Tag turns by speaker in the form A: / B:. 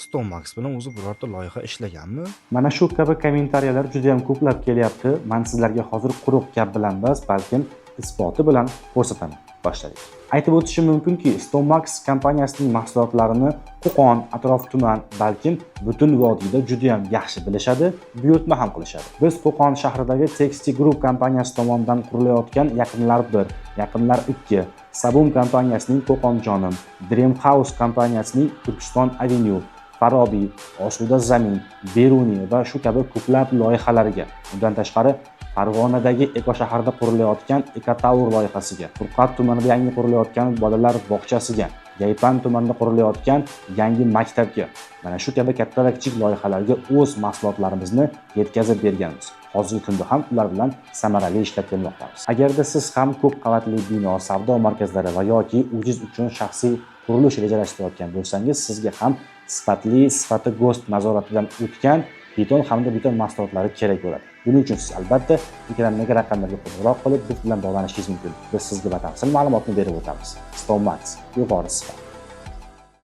A: Stonemax bilan o'zi birorta loyiha ishlaganmi?
B: Mana shu kabi kommentariyalar juda ham ko'plab kelyapti. Man sizlarga hozir quruq gap bilan emas, balkim isboti bilan ko'rsataman. Boshladik. Aytib o'tishim mumkinki, Stonemax kompaniyasining mahsulotlarini Qo'qon, atrof tuman, balkim butun vodiyda juda ham yaxshi bilishadi, buyurtma ham qilishadi. Biz Qo'qon shahridagi Texti Group kompaniyasi tomonidan qurilayotgan Yaqinlar 1, Yaqinlar 2, Sabun kompaniyasining Qo'qon Jonim, Dream House kompaniyasining Turkiston Avenue, Farobiy, Osuda Zamin, Beruniy va shu kabi ko'plab loyihalariga, undan tashqari Farg'onadagi eko shaharda qurilayotgan Ekotower loyihasiga, Furqat tumanida yangi qurilayotgan bolalar bog'chasiga, Gaypan tumanida qurilayotgan yangi maktabga, mana shu kabi katta va kichik loyihalarga o'z mahsulotlarimizni yetkazib berganmiz. Hozirgi kunda ham ular bilan samarali ishlab kelmoqdamiz. Agarda siz ham ko'p qavatli bino, savdo markazlari va yoki o'zingiz uchun shaxsiy qurilish rejalashtirayotgan bo'lsangiz, sizga ham sifatli, sifati ГОСТ nazoratidan o'tgan beton hamda beton mahsulotlari kerak bo'ladi. Buning uchun siz albatta ekrandagi raqamlarga qo'ng'iroq qilib, biz bilan bog'lanishingiz mumkin. Biz sizga batafsil ma'lumotni berib o'tamiz. Stonemax, yuqori sifat.